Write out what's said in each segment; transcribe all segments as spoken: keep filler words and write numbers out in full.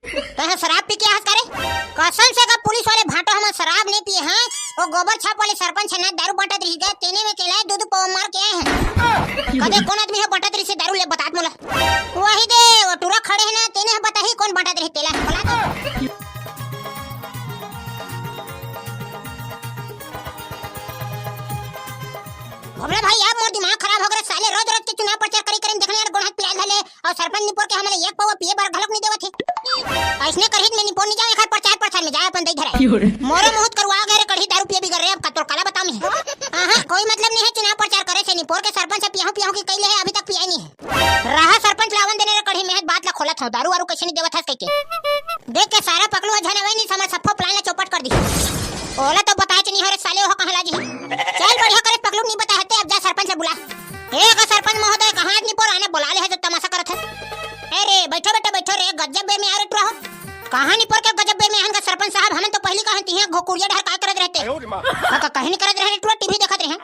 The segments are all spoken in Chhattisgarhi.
तैं ह शराब पी के आहस का रे? कसम से गा पुलिस वाले भांटो, हमन शराब नइ पिए हन। वो गोबर छाप वाले सरपंच ह ना दारू बांटत रहिस गा, तेने में तेला दू दू पवा मार के आए हन। कदे कोन आदमी ह बांटत रहिस दारू, ले बतात मोला। वही दे, वो टूरा खड़े हे ना, तेने ह बताही कोन बांटत रहिस तेला। बला तो। भोभला भाई, अब मोर दिमाग खराब हो गे रे साले, रोज रोज के चुनाव प्रचार करी करी देखने यार, गोड़ हाथ पिराए धर ले, अउ सरपंच निपोर के हमन ल एक पवा पिए बर घलोक नइ देवत हे। अइसने करही त मैं निपोर नइ जांव, एखर प्रचार प्रसार में जाय अपन दई धराय। मोरो मुहूत करवा गे रे कड़ही दारू पिए बिगर रे, अब का तोर काला बतांव मैं। हाँ, हाँ, कोई मतलब नइ हे चुनाव प्रचार करे से, निपोर के सरपंच ह पियाहूं पियाहूं के कहि ले हे, अभी तक पियाय नइ हे। रहा सरपंच ल आवन दे ना रे कड़ही, मैं ह बात ला खोलत हंव, दारू वारू कइसे नइ देवत हस कहिके। देख के सारा पकलू ह झन आवय नइ, हमर सफो plan ला चौपट कर दिही। ओला तो बतायच नइ हंव रे साले, ओह कहां ला जही। चल बढ़िया करे पकलू नइ बताय हस ते, अब जा सरपंच ला बुला। ए गा सरपंच महोदय, कहां आज निपोर आने बुला ले हे जो तमाशा करत हे। ए रे, बइठो बेटा, बइठो रे, गजब बेर में आए रे टुरा हो। कहां निपोर के गजब बेर में आहन गा सरपंच साहब, हमन तो पहिली कहां तिहां घोकुरिया डहर काय करत रहते। हाँ, का कहीं नइ करत रहे रे टुरा, TV देखत रहे।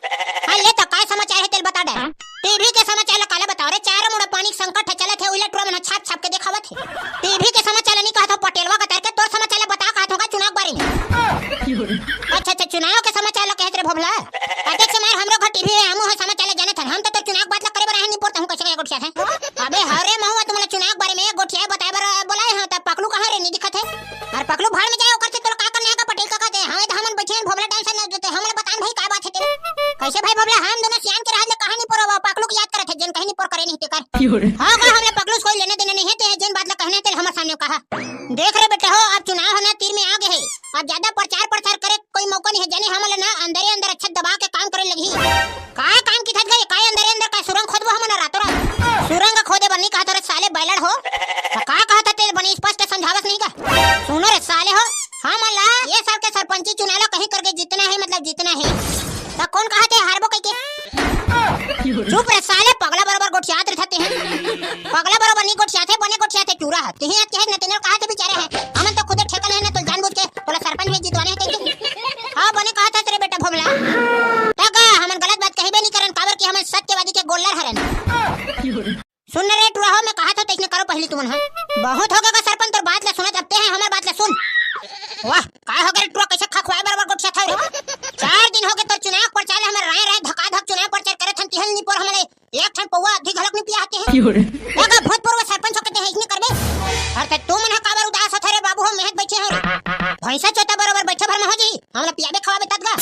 हाँ, ले तो काय समाचार हे तेला बता डर। TV के समाचार ला काला बतांव रे, चारों मुड़ा पानी के संकट हे चलत हे, उही ला टुरा मन छाप छाप के देखावत हे। TV के समाचार ला नइ कहत हंव, पटेलवा कतर के तोर समाचार ला बता कहत हंव का चुनाव के बारे में। अच्छा, अच्छा, चुनाव के समाचार ला कहत रे भोभला। अतेक से मार हमरो घर TV हे, हमू ह समाचार ला जानत हन। हम तो तोर चुनाव के बात ला करे बर आए हन, निपोर तहूं कइसे कइसे गोठियाथस। अबे हव रे महूं तुम्हला चुनाव के बारे में गोठियाय बताय बर बोलाय हंव, त पकलू कहां रे, नइ दिखत हे। अरे पकलू भाड़ में जाय, ओकर से तोला का करना हे गा पटेल कका ते? हवे त हमन बइठे हन भोभला time से न देते, हमला बतान भाई का बात हे तेला। कइसे भाई भोभला, हम दूनों सियान के रहत ले कहां निपोर हव, पकलू के याद करत हे, जेन कहीं निपोर करे नइ हे तेकर। हाँ गा, हमला पकलू से कोई लेना देना नइ हे, ते जेन बात ला कहना हे तेला हमर सामने कहा। देख रे बेटा हो, अब चुनाव ह ना तीर में आ गे हे, अब जादा प्रचार प्रसार करे के कोई मौका नइ हे, जाने हमन ला ना अंदरे अंदर अच्छा दबा के काम करे लगही। काय काम किथस गा, काय अंदरे अंदर काय सुरंग खोदबो हमन रातों रात? सुरंग खोदे बर नइ कहत हंव रे साले बैलड़ हो। त का कहत हस तेला बने स्पष्ट समझावस नहीं गा। सुनो रे साले हो, हमन ला ये साल के सरपंची चुनाव ला कहीं करके जीतना हे, मतलब जीतना हे। त कोन कहत हे हारबो कहिके? चुप रे साले, पगला बरोबर गोठियात रहिथे। पगला बरोबर नइ गोठियाथे, बने गोठियाथे टूरा ह। तिही आज कहे न तेने कहा थे बिचारे हे। हमन तो खुदे ठेका ले हन ना तो जानबूझ के तोला सरपंच में जितवाना हे कहिके। हाँ, बने कहत हस रे बेटा भोभला। त गा, हमन गलत बात कहिबे नइ करन, काबर कि हमन सत्यवादी के गोल्लर हरन। सुन रे टुरा हो, मैं कहत हंव तइसने करो पहिली तुमन ह। बहुत हो गे गा सरपंच, तोर बात ला सुनत अब ते ह हमर बात ला सुन। वाह, काय हो गे रे टुरा, कइसे खखवाय बरोबर गोठियाथस रे? चार दिन हो गे तोर चुनाव प्रचार ले, हमर राय राय धकाधक चुनाव प्रचार करत हन, तिहल निपोर हमन ला एक ठन पौवा अद्धी घलोक नइ पियाय हस ते ह। ए गा भूतपूर्व सरपंच होके ते ह अइसने करबे? अरे त तुमन ह काबर उदास होथव रे बाबू हो, मैं ह बइठे हंव रे। भइंसा चोता बरोबर बइठे भर में हो जही, हमला पियाबे खवाबे तब गा।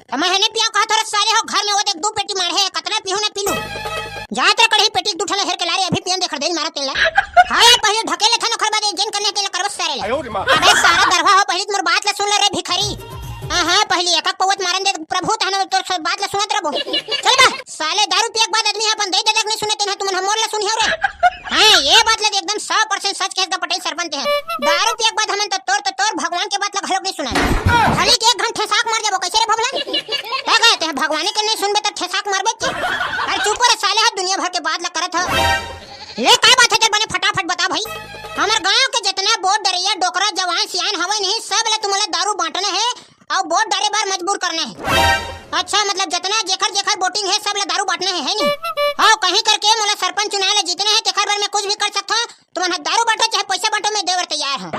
त मैं ह नइ पियावं कहत हंव रे साले हो, घर में वो देख दू पेटी माढ़े हे, कतना पीहूं ना पी लूं। जात रे कड़ही पेटी दू ठन ला हेर के ला रे, अभी पियन दे खरदेल मारा तेला। हाँ यार, पहिली ढकेल लेथन ओखर बाद जेन करना हे तेला करबो सारे ला। अबे सारा दरवा हो, पहिली त मोर बात ला सुन ले रे भिखारी। हाँ, हाँ, पहिली एक एक पौवा त मारन दे प्रभु, तहन तोर सब बात ला सुनत रहिबो। चल बा, साले दारू पिए के बाद आदमी अपन दई ददा के नइ सुने, तेन ह तुमन ह मोर ला सुनिहव रे। हाँ, ये बात ला एकदम सौ percent सच कहे गा पटेल सरपंच ह। दारू पिए के बाद हमन तो तोर, तो तोर भगवान के बात ला घलोक नइ सुनन। खाली के एक घंटा ठेसाक मर जाबो, कइसे रे भोभला? का कहे ते ह भगवान के नइ सुनबे त ठेसाक मरबे के? अरे चुप रे साले, ह दुनिया भर के बात ला करत ह। ले, काय बात हे तेला बने फटाफट बता भाई। हमर गांव के जतना वोट डरइया डोकरा जवान सियान हवय नहीं, सब ला तुमन ला दारू बांटना हे अउ वोट डारे बर मजबूर करना हे। अच्छा, मतलब जतना जेखर जेखर वोटिंग हे, सब ला दारू बांटना हे, है नी? हाँ, कहीं करके मोला सरपंच चुनाव ला जीतना हे, तेखर बर मैं कुछ भी कर सकथंव। तुमन ह दारू बांटो चाहे पइसा बांटो, मैं दे बर तैयार हंव।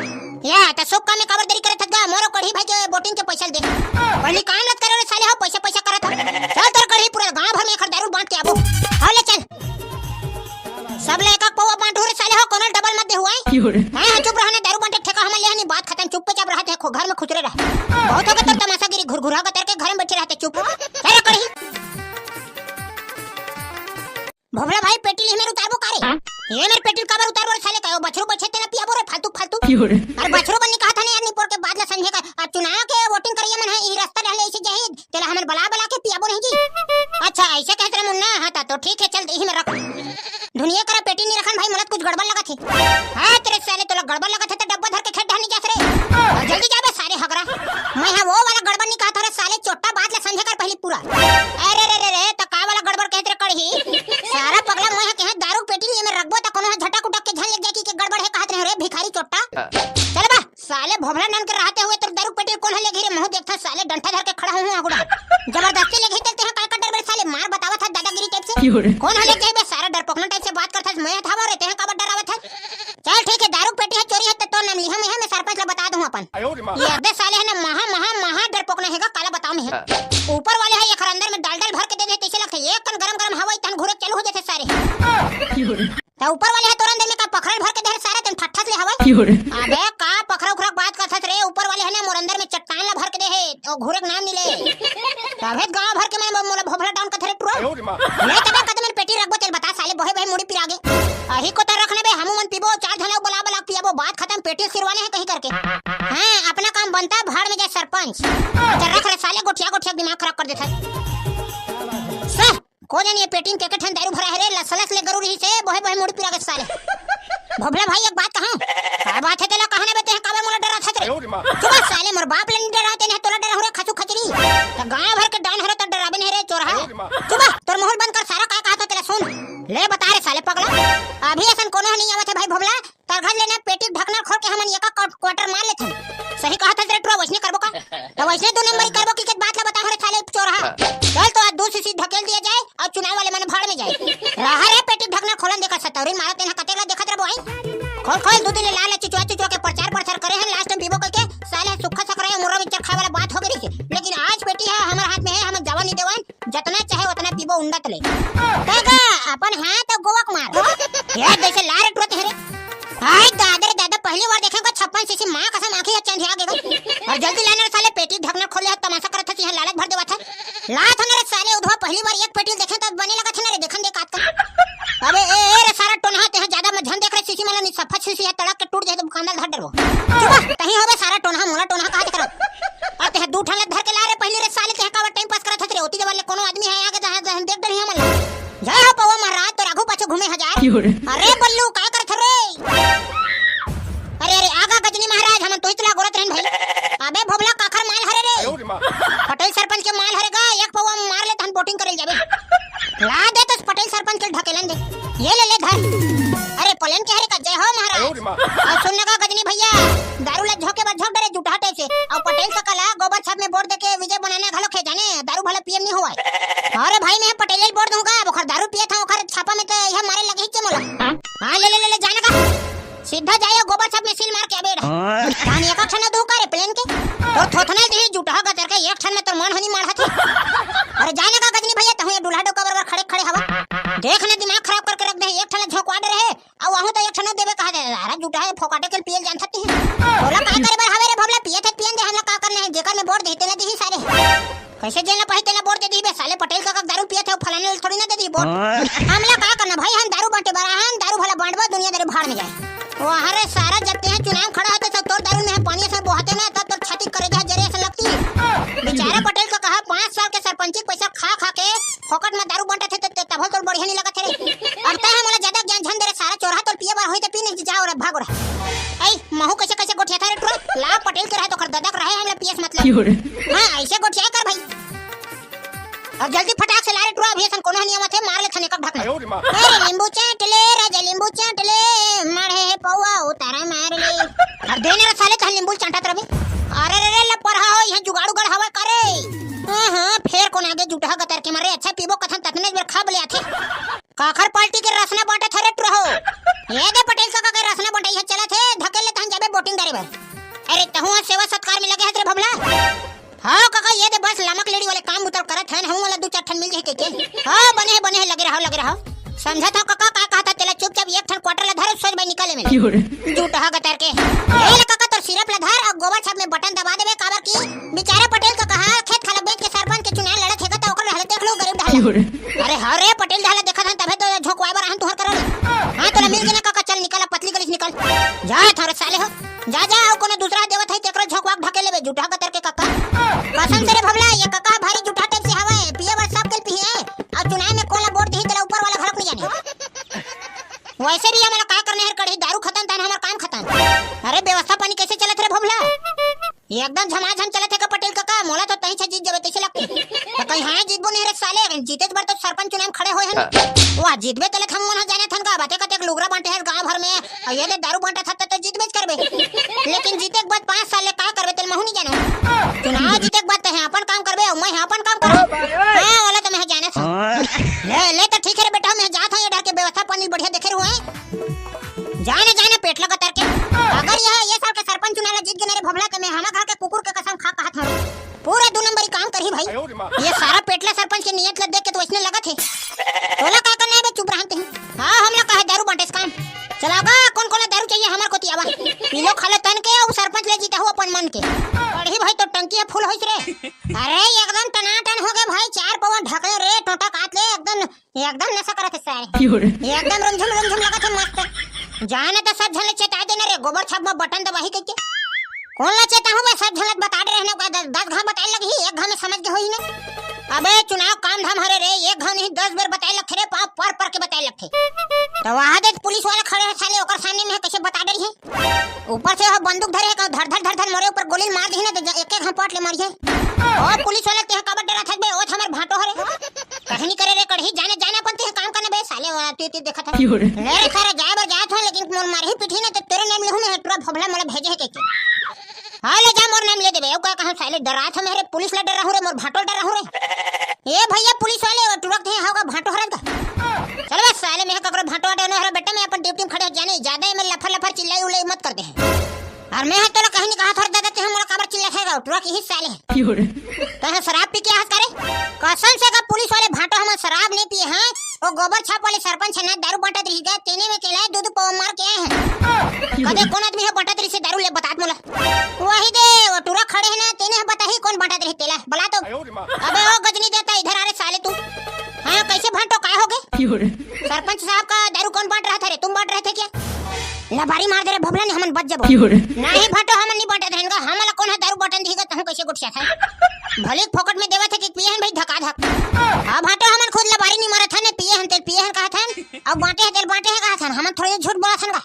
या त शुभ काम में काबर देरी करत हस गा, मोरो कड़ही भाई के वोटिंग के पइसा ल दे। पहिली काम ल त करे रे साले हो, पइसा पइसा करत हव। चल तोर कड़ही पूरा गांव भर में एखर दारू बांट के आबो। हाँ ले चल। सब ला एक एक पौवा बांटहूं रे साले हो, कोनो ल डबल मत देहू आय। हाँ, हाँ, चुप रह ना, दारू बांटे के ठेका हमन ले हन, बात खतम, चुपचाप रहत हे, घर में खुसरे रह। बहुत हो गे तोर तमाशागिरी, घुरघुरा कतर के घर में बइठे रहते, चुप। चल रे कड़ही। भोभला भाई, पेटी ल एमेर उतारबो का रे? एमेर पेटी ल काबर उतारबो रे साले, का ओ बछरू बइठे तेला पियाबो रे, फालतू, फालतू। अरे बछरू बन नइ कहत हन यार, निपोर के बात ला समझे कर। अब चुनाव के वोटिंग करइया मन ह, इही रस्ता डहर ले अइसे जाही, तेला हमन बला बला के पियाबो नहीं जी। अच्छा, अइसे कहत रे मुन्ना, हाँ, त तो ठीक हे, चल, इही में रख। धुनिया करा पेटी नइ रखन भाई, मोला कुछ गड़बड़ लगत हे। हाँ, तोर साले तोला गड़बड़ लगत हे, त डब्बा धर के खेत डहर नइ जास रे। अउ जल्दी जाबे सारे हगरा। मैं ह वो वाला गड़बड़ नइ कहत हंव रे साले, चोट्टा बात ला समझे कर पहिली पूरा। अरे रे रे रे, त का वाला गड़बड़ कहत रे कड़ही? सारा पगला, मैं ह कहे दारू पेटी ल एमेर रखबो त कोनो ह झटक उटक के झन लेग जाय कहिके गड़बड़ हे कहत रहेंव रे भिखारी चोट्टा। चल बा, साले भोभला नन के रहते हुए तोर दारू पेटी ल कोन ह लेगही रे? महूं देखथंव साले डंठा धर के खड़ा हूं आगू डहर। जबरदस्ती लेगही तेला तेहा काय कर डरबे साले, मार बतावत हस दादागिरी टाइप से। कोन ह लेग जाही बे सारा डरपोकना टाइप से बात करथस, मैं ह त हवंव रे, तेहा काबर डरावत हस? चल ठीक हे, दारू पेटी ह चोरी हे त तोर नाम ये दे साले हे ना, महा, महा, महा डरपोकना हे गा, काला बताओ मैं हे। ऊपर वाले हे एकर अंदर में डाल डाल भर के दे दे, तइसे लगथे एक कन गरम गरम हवा तहन घुरे चालू हो जाथे सारे। त ऊपर वाले हे तोर अंदर में का पखरल भर के दे हे सारे, तहन ठट्ठस ले हवा। अबे का पखरा उखरा बात करथस रे, ऊपर वाले हे ना मोर अंदर में चट्टान ला भर के दे हे, ओ घुरे के नाम नी ले। तभे गांव भर के मन मोला भोभला डाउन कथे रे टुरा। ले तबे कदम पेटी रखबो तेल बता साले, बहे बहे मुड़ी पिरागे। अही को तर रखने बे, हमू मन पीबो, चार झन अउ बला बला पियाबो, बात खत्म, पेटी सिरवाने हे कहीं करके। हाँ, अपना काम बनता, भाड़ में जाए सरपंच। अच्छा रख रे साले, गोठिया गोठिया दिमाग खराब कर देता है। सह, को जानी ये पेटी में के के ठन दारू भरा हे रे, लस लस ले गरू रही से, बहे बहे मुड़ी पिरागे साले। भोभला भाई एक बात कहूं? का बात हे तेला कहना बे, तेह काबे मोला डराथस रे? चुप साले, मोर बाप ले नी डराव तेने, तोला डराहूं रे खसू खचरी। त गांव भर के डाउन हरे त डराबे नहीं रे चोरहा। चुप, तोर मुंह बंद कर, सारा का कहत हे तेला सुन। ले बता रे साले पगला, अभी असन कोनो ह नहीं आवत हे भाई भोभला, तर घर लेना पेटी ढकना खोल के हमन एका क्वा-, क्वार्टर मार लेथन। सही कहत हस रे टुरा, वइसने करबो का? त वइसने दो नंबरी करबो कि के बात ला बता हरे साले चोरहा। चल तो आज दू सीसी ढकेल दिया जाए अउ चुनाव वाले मन भाड़ में जाए। रहा रे पेटी ढकना खोलन देखा सतौरी मारत तेन ह कतेक ला देखत रबो आई। खोल खोल दू दिन ले लाल चुचवा चुचवा के प्रचार प्रचार करे हन, लास्ट टाइम पीबो कहिके साले सुक्खा सकरा मुर्रा मिक्सचर खाए वाला बात हो गई रही। लेकिन आज पेटी हे हमर हाथ में हे, हमन जावा नहीं देवन। जतना चाहे ओतना पीबो उंडत ले। कहेगा अपन हाथ अउ गोवा के मार। ये जइसे लारे टुरत हे रे। हाय दादा रे दादा, पहली बार देखे को छप्पन सीसी माँ कसम आंखी ह चंधिया गे। अउ जल्दी लाने रे साले, पेटी ढकना खोले हे, तमाशा करत हे, इहाँ लालच भर देवत हे। लात हन रे साले, उधवा पहली बार एक पेटी देखे त बने लगत हे ना रे, देखन दे कात का। अबे ए, ए रे सारा टोनहा, तेह ज्यादा मत झन देख रे, सीसी मला नी सफा सीसी हे, तड़क के टूट जाए त दुकानदार धर डरबो। चुप, तहीं होबे सारा टोनहा, मोला टोनहा कहा करो। अउ तेह दू ठन ल धर के ला रे पहली रे साले, तेह काबर टाइम पास करत हस रे, ओती जबर ले कोनो आदमी हे आगे तहाँ देख डरिया मन। जय हो पौवा महाराज, तोर आगू पाछू घूमे हजार। अरे बल्लू, का करत रे? अरे, अरे, आगा गजनी महाराज, हमन तोहित ला गोरत रहन भाई। अबे भोभला, काखर माल हरे रे? पटेल सरपंच के माल हरे गा, एक पौवा मार ले तहन बोटिंग करे जाबे। ला दे तो पटेल सरपंच के ढकेलन दे। ये ले, ले धर। अरे पलेन के हरे का, जय हो महाराज। अउ सुन ना गा गजनी भैया, दारू ला झोंके बर झोंक डरे जुटहा टाइप से। अउ पटेल सकल हा गोबर छाप में बोट दे के विजय बनाना घलो खे जाने, दारू भला पीएम नहीं होवय। अरे भाई, मैं पटेल ही बोट दूंगा, अब ओखर दारू पिए था, ओखर छापा में तो यह मारे लगे ही चे मोला। हाँ, ले, ले, ले, ले, जाने का। सीधा जाइए गोबर छाप में सील मार के अबेड़। हाँ। कहानी एक अक्षर न दू का रे प्लेन के। तो थोथना दी जुटहा गतर के एक क्षण में तोर मन हनी मार हथे। अरे जाने का गजनी भैया, तहु ये दूल्हा डोका बराबर खड़े खड़े हवा। देख ने दिमाग खराब करके रख दे, एक क्षण झोंकवा दे रहे। अउ आहू तो एक ठन देबे कहा दे, अरे जुटहा हे, फोकाटे के पियल जान सकती है। तोला का करे बर हवे रे भोभला, पियत हे पियन दे, हमला का करना है, जेकर में बोर दे तेला दिही सारे। कैसे जेला पाही तेला बोर दे दिही बे, साले पटेल काका दारू पियत हे, फलाने ल थोड़ी ना दे दिही बोर। हाँ। हमला का करना भाई, हम दारू बांटे बर आए हन, दारू भला बांटबो, दुनिया दारू भाड़ में जाए। वाह रे सारा, जब ते चुनाव खड़ा होते सब तोर दारू में पानी से बोहाते ना, तब तोर छाती करे जा जरे ऐसा लगती। बेचारा पटेल काका पाँच साल के सरपंची के पैसा खा खा के फोकट में दारू बंटत हे, त-, त-, तभो तोर बढ़िया नहीं लगत हे रे। अब तैं ह मोला ज्यादा ज्ञान झन दे रे, सारा चोरहा, तोर पिए बर होई त पी, नहीं जा ओरा, भाग ओरा। ऐ, महू कैसे कैसे गोठिया था रे टुरा? ला पटेल के रहे तो कर ददक रहे, हमला पियस मतलब। हाँ, ऐसे गोठिया कर भाई। अब जल्दी फटाक से ला रे टुरा, अभी असन कोनो नियम थे, मार ले थने कब ढकना। अरे नींबू चाट ले, राजा नींबू चाट ले, मारे हे पौवा उतारा मार ले। अब देने रे साले, तहन नींबू चाटत रबे। अरे रे रे, लपरहा हो, यहाँ जुगाड़ू गढ़ हवा करे। हाँ, हाँ, फेर कोन आगे जुटहा गतर के मारे, अच्छा पीबो कथन ततने बेर खा बले आथे। काखर पार्टी के रसना बांटत हरे टुरहो। ये दे पटेल काका के रसना बंटाई है, चलत हे, धकेल ले तहन जाबे बोटिंग डारे बर। अरे तहु सेवा सत्कार में लगे हस रे भोभला। हाँ काका, ये दे बस लामक लेडी वाले काम उतर करत हन, हम वाला दू चार ठन मिल जाए के। हाँ बने है, बने है, लगे रहो, लगे रहो। समझत हव कका का कहत हस, तेला चुपचाप एक ठन क्वार्टर ला धर, सोच भाई निकाले में। जुटहा गतर के। ये ले कका तोर सिरप ला धर अउ गोबर छाप में बटन दबा देबे, काबर कि बेचारा पटेल कका हा खेत खाला बेच के सरपंच के चुनाव लड़त हे, त ओकर हालत देख लो गरीब ढाला। अरे हाँ रे पटेल ढाला, देखत हन तभे तो झोंकवाए बर आहन तुहर करा। हाँ तोला मिल गे ना कका, चल निकल, अब पतली गली से निकल। जा थारे साले हो, जा जा, अउ कोनो दूसरा देवत है तेकरो झोंकवा ढके लेबे, जुटहा गतर के कका। कसम से रे भोभला, ये कका भारी जुटहा टाइप से हवे, पिए बर सब के पिए, अउ चुनाव में कोला वोट दिही तेला ऊपर वाला घरक नहीं जाने। वैसे भी हमला का करना है, कढ़ी दारू खतम तहन हमर काम खतम। अरे व्यवस्था पानी कैसे चलत रे भोभला? एकदम झमाझम चलत हे का पटेल कका, मोला तो तहीं से जीत जाबे तइसे लगथे। त कहीं हाँ जीतबो नहीं रे साले, जीते बर तो सरपंच चुनाव में खड़े होए हन। वाह, जीतबे तले हम मन जाने थन का, बाते कते लुगरा बांटे हस गांव भर में, अउ ये दे दारू बांटा था तो जीतबे करबे। लेकिन जीते के बाद पाँच साल ले का करबे तेल महू नहीं जानो। चुनाव जीते के बाद तहे अपन काम करबे, अउ मैं अपन काम करबे। हाँ, वाला तो मैं जाने था। ले, ले तो ठीक है रे बेटा, मैं जात हूँ, ये डर के व्यवस्था पानी बढ़िया देखे रहूँ। जाने, जाने, पेट लगा तर के। अगर यह, ये साल के सरपंच चुनाव ला जीत गए ना रे भोभला, तो मैं हमा घर सरपंच के नियत ला देख के तो वैसने लगत हे। तोला का करना हे बे, चुप रहन ते। हाँ, हमला का हे दारू बांटे से काम। चला गा, कोन कोन ला दारू चाहिए हमर कोती आवा। पी लो खा लो तन के, अउ सरपंच ले जीता हूँ अपन मन के। कढ़ी भाई तो टंकी हे फुल होइस रे। अरे एकदम टनाटन हो गे भाई, चार पवन ढकले रे, टोटा काट ले एकदम। एकदम नशा करत हे सारे। एकदम रुमझुम रुमझुम लगत हे मस्त। जाने तो सब झन ले चेता देना रे, गोबर छाप में बटन दबाही कहिके। कोन ला चेताहूँ बे, सब झन ला बता डरे हँव का, दस, दस घांव बताए लगही, एक घांव में समझ गे होही ना। अबे चुनाव काम धाम हरे रे, एक घांव नहीं दस बेर बताए लगथे रे, पाँव पर पर के बताए लगथे। तो वहाँ दे पुलिस वाला खड़े हे साले, ओकर सामने में कइसे बता डरही? ऊपर से वो बंदूक धरे हे, धर धर धर धर मोरे ऊपर गोली मार दिही ना, तो एक एक घांव पट ले मारिही। ओ पुलिस वाला, तेहा काबर डरत हस बे, ओ हमर भांटो हरे। कहीं नहीं करे रे कढ़ी, जाने जाने अपन तेहा काम करना बे साले, वो तू तू देखत हे। ले रे सारा जाए बर जात हो, लेकिन मोर मारही पीटही ना तो तोरे नाम लेहूँ मैं, टुरा भोभला मोला भेजे हे कहिके। हाँ ले जा, मोर नाम ले देबे, ओ का कहूँ साले, डरात हँव मैं रे, पुलिस ला डराहूँ रे, मोर भांटो डराहूँ रे। ए भैया पुलिस वाले, वो टुरा तेहा होगा भांटो हरत का। चल बे साले, मैं ककरो भांटो वाटो नहीं हरे बेटा, मैं अपन ड्यूटी में खड़े हो जाने, ज्यादा ये में लफर लफर चिल्लाई उल्लाई मत कर दे। अउ मैं ह तोला कहीं नहीं कहा थोड़ा दादा, तेहा मोला काबर चिल्लाथस गा, टुरा किहिस साले। तेहा शराब पी के आहस का रे? कसम से गा पुलिस वाले भांटो, हमन शराब नहीं पिए हन। वो गोबर छाप वाले सरपंच हे ना, दारू बांटत रहिस गा, तेने में केला हे, दू दू पवा मार के आए हन। कदे कोन आदमी हे बांटत रहिस हे दारू, ले बतात मोला। वही दे, वो टुरा खड़े हे ना, तेने ह बताही कोन बांटत रहिस तेला, बला तो। अबे ओ गजनी देता, इधर आ रे साले तू। हाँ, कइसे भांटो, काय हो गे? सरपंच साहब का दारू कौन बांट रहा था रे? तुम बांट रहे थे क्या? लबारी मार दे रे भोभला, नहीं हमन बच जबो। नहीं भांटो, हमन नहीं बांटत रहेन गा, हमला कोन ह दारू बांटन दिही गा, तहूँ कइसे गोठियाथस? भले फोकट में देवत हे कि पिए हन भाई धका धक। हाँ भांटो, हमन खुद लबारी नहीं मारत हन, पिए हन तेल पिए हन कहत हन, अउ बांटे हे तेल बांटे हे कहत हन, हमन थोड़ी झूठ बोलत हन गा।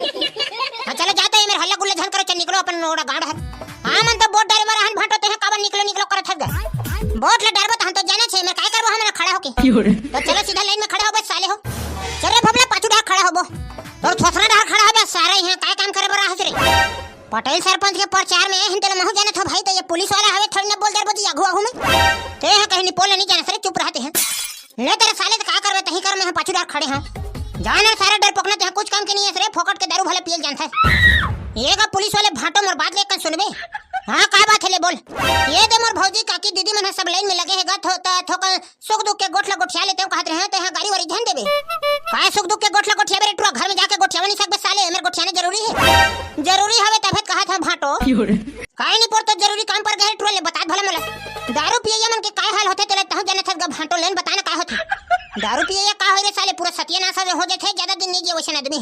हाँ चलो जाता हे, मेर हल्ला गुल्ला झन करो, चल निकलो अपन ओड़ा गांड हर। हमन तो वोट डारे बर आहन भांटो, तेहा काबर निकलो निकलो करत हस गा? वोट ला डारबो त हम तो जानत हे, मैं काय करबो, हमन खड़ा होके। तो चलो सीधा लाइन में खड़ा होबो साले हो। चल रे भोभला, पाछू डहर खड़ा होबो। तोर थोथना डहर खड़ा होबे सारा, इहाँ काय काम करे बर आहस रे? पटेल सरपंच के प्रचार में आए हन, तेला महूँ जानत हँव भाई, तो ये पुलिस वाला हवे, थोड़ी ना बोल डरबो जी आघू आघू में। तेहा कहीं नहीं बोले, नहीं जानस रे, चुप रहते हैं। ले तेरे साले, तो का करबे, तहीं कर, मैं ह पाछू डहर खड़े हँव। जान रे सारा डरपोकना, तेहा कुछ काम के नहीं हस रे, फोकट के दारू भले पियल जानथस। ये गा पुलिस वाले भांटो, मोर बात ले कन सुनबे। हाँ, का बात हे, ले बोल। ये दे मोर भौजी, काकी, दीदी मन ह सब लाइन में लगे हे गा, थो-, त-, थोकन सुख दुख के गोठ ला गोठिया लेतेंव कहत रहे, तेहा गारी वारी झन देबे। काय सुख दुख के गोठ ला गोठियाबे रे टुरा, घर में जाके गोठियावा नहीं सकबे साले, एमेर गोठियाना जरूरी हे। जरूरी हवे तभे त कहत हँव भांटो। काय नहीं पर तो जरूरी काम पर गे हे टुरा, ले बतात भला मोला। दारू पियइया मन के काय हाल होथे तेला तहूँ जानत हस गा भांटो, लेन बता ना का होथे। दारू पियइया का होय रे साले, पूरा सत्यानाश हो जाथे, ज्यादा दिन नहीं जिए वइसन आदमी।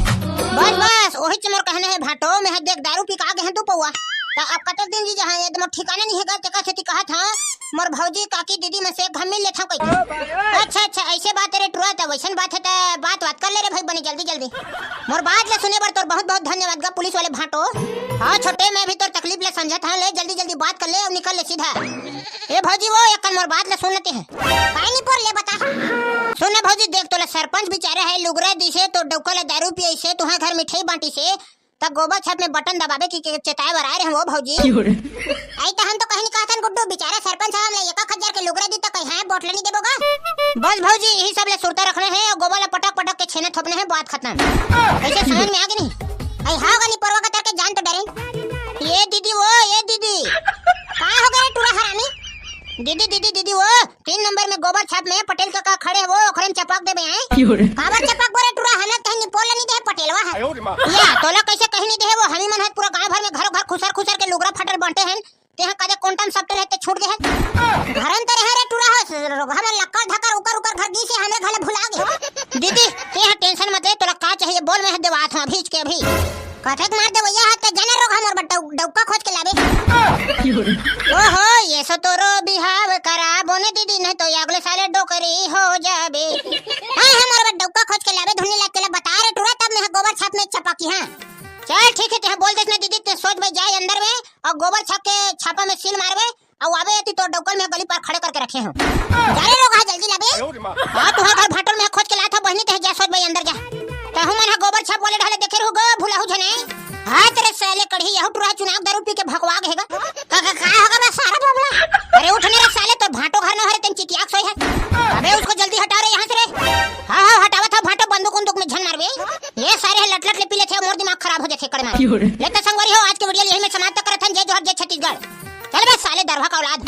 बस बस, ओहिच मोर कहना हे भांटो, मैं ह देख दारू पी के आ गे हँव दू पौवा। त अब कतक दिन जी जहाँ एकदम ठिकाना नहीं हे गा, तेकर सेती कहत हँव, मोर भौजी, काकी, दीदी मन से एक घांव मिल लेथँव कहिके। अच्छा अच्छा, अइसे बात हे रे टुरा, त वइसन बात हे त बात बात कर ले रे भाई बने जल्दी जल्दी। मोर बात ला सुने बर तोर बहुत बहुत धन्यवाद गा पुलिस वाले भांटो। हाँ छोटे, मैं भी तोर तकलीफ ला समझत हँव, ले जल्दी जल्दी बात कर ले अउ निकल ले सीधा। ए भौजी वो, एक कन मोर बात ला सुन लेते हैं। काय नहीं पर ले बता। सुन ना भौजी, देख तोला सरपंच बिचारा हे लुगरा दिसे, तोर डौका ला दारू पियइसे, तुँहर घर मिठाई बांटिसे, त गोबर छाप में बटन दबाबे कि, कि चेताए बर आए रहे हँव वो भौजी। आई त हम तो कहीं नहीं कहत हन गुड्डू, बिचारा सरपंच साहब ला एक एक हजार के लुगरा दी त कहीं हाँ वोट ला नहीं देबो गा। बस भौजी, यही सब ले सुरता रखना हे अउ गोबर ला पटक पटक के छेना थोपना हे, बात खतम। कइसे समझ में आ गे नहीं? आई हाँ गा, नहीं परवा का तर के जान तो डरे। ये दीदी वो, ये दीदी। का हो गे टुरा हरामी? दीदी, दीदी, दीदी वो, तीन नंबर में गोबर छाप में पटेल काका खड़े हे वो, ओखरे में चपक देबे हैं। काबर चपकबो रे टुरा, हमन कहीं नहीं पोला नहीं दे हे पटेलवा हे। या, तोला कइसे कहीं नहीं दे हे वो, हमी मन ह पूरा गांव भर में घरों घर खुसर खुसर के लुगरा फटर बांटे हन, तेहा कदे कोंटा म सपटे रहे ते छूट गे हे। घरन ते रहे रे टुरा हो, रोगहा मन लक्कर धकर उकर उकर घर गिसे, हमरे घले भुला गे। दीदी, तेहा tension मत ले, तोला का चाहिए बोल, मैं ह देवात हँव अभीच के अभी। कथक मार देवइया ह, ते जाने रोगहा मोर बर डौ-, डौका खोज के लाबे। ओहो, ये सो तोरो बिहाव करा बोने दीदी, नहीं तो अगले साले डोकरी हो जाबे। हाँ, हाँ, मोर बर डौका खोज के लाबे, धुनी लाग के ला बता रे टुरा, तब मैं ह गोबर छाप में चपकी हाँ। चल ठीक हे, तेहा बोल देस ना दीदी, ते सोच भाई जाए अंदर में अउ गोबर छाप के छापा में सील मारबे, अउ आबे एती तोर डौका ल मैं गली पार खड़े करके रखे हँव। जा रे रोगहा जल्दी लाबे। हाँ, तुँहर घर भांटो ल मैं खोज के लात हँव बहिनी, तेहा जा सोच भाई अंदर जा। तहूँ मन ह गोबर छाप वाले ढाले देखे रहू गो, भुलाहू झने। हाँ, तेरे साले कढ़ी, यहू टुरा चुनाव दारू पी के भकवा गे हे गा। का, का, का हो गे बे सारा बाबला? अरे उठ ने रे साले, तोर भांटो घर न हरे, तेन चितियाक सोई हे। अबे उसको जल्दी हटा रे यहाँ से रे। हाँ, हाँ, हटावत हँव भांटो, बंदूक उंदूक में झन मारबे। ये सारे हे लट लट ले पी लेथे, मोर दिमाग खराब हो जाथे कड़े मार। ले त संगवारी हो, आज के video ल यही में समाप्त करत हन। जय जोहार, जय छत्तीसगढ़। चल बे साले दरभा का औलाद।